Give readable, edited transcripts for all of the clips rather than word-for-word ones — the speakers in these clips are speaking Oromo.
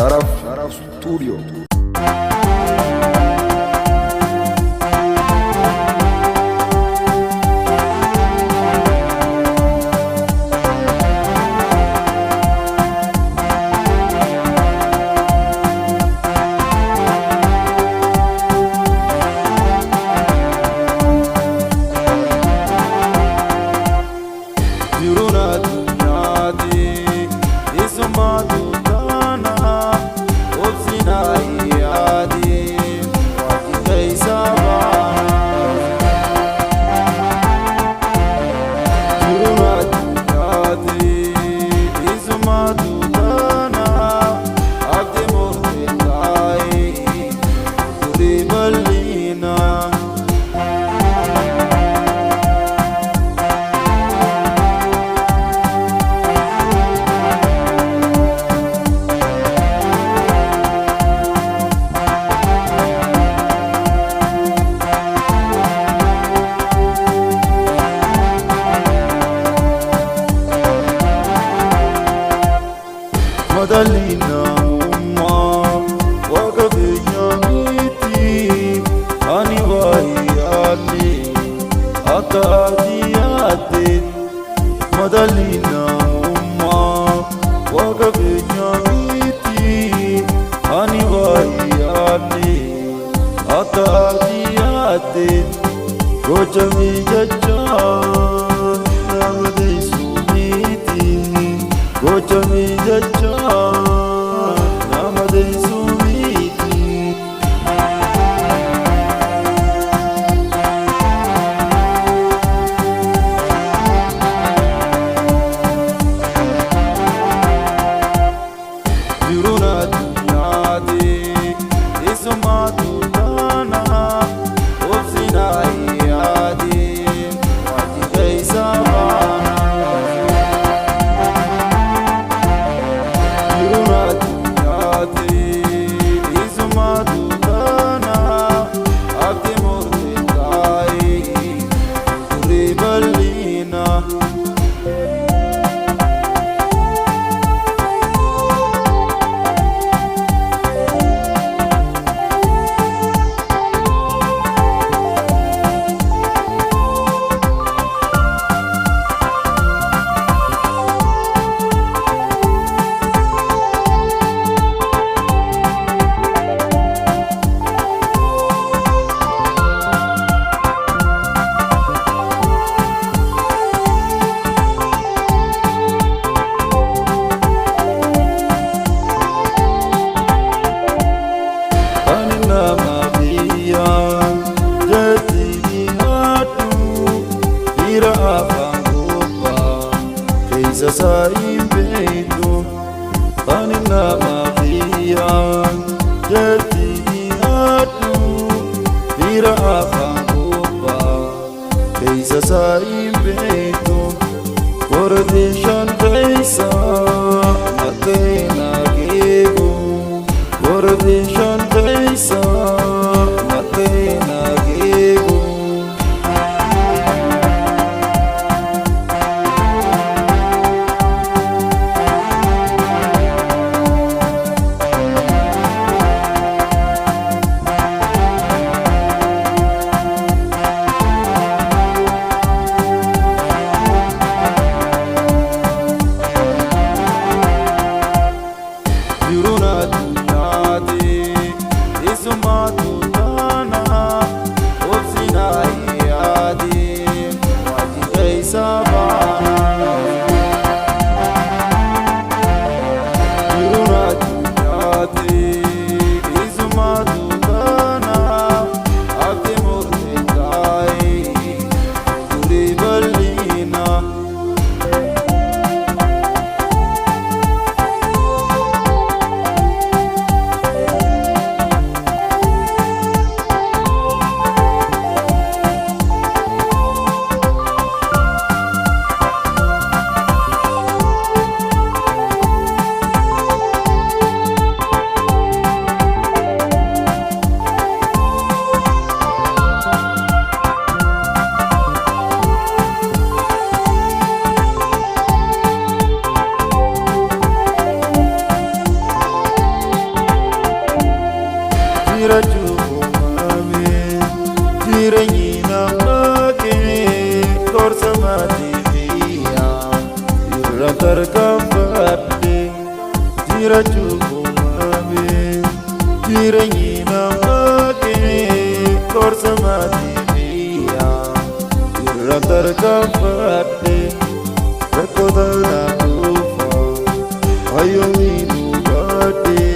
Sharaf Studio. Jiruun addunyaati isumaatu taana obsinaa yaadi waaqni keessa baana. Jiruun addunyaati isumaatu taana abdi murtee taa'ee durii bal'ina. Madaalli namummaa waaqa keenya miti ani waa'ee yaadne akka ati yaadde. Madaalli namummaa waaqa keenya miti ani waa'ee yaadne akka ati yaadde. Gocha mijachaa nama deessu miti. Gocha mijachaa nama deessu miti. Jiruun addunyaati isumaatu taana obsinaa yaadi waaqni keessa baana. Jiruun addunyaati isumaatu taana abdi murtee taa'ee durii bal'ina. Ani nama biyya jetti dhiyaadhu dhiira afaan gubbaa keessa isaa hin beektu. Ani nama biyya jetti dhiyaadhu dhiira afaan gubbaa keessa isaa hin beektu. Kordishaan keessa mateena geegu. Kordishaan keessa mateena geegu. Jiruun addunyaati Jiraachuu koomame jireenyi nama kee gorsa maatii biyyaa irra tarkaanfadhe rakkoo tanaa dhufa hayyoomii dhugaadhe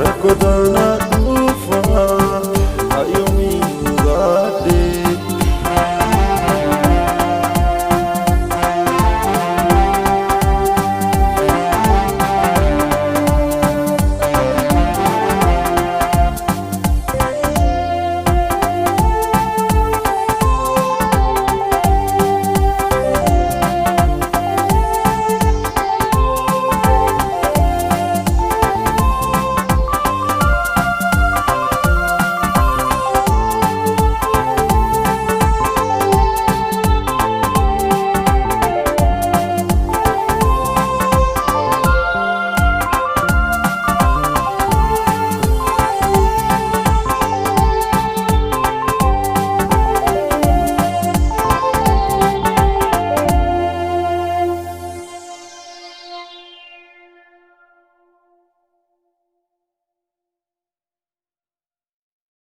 rakkoo tanaa.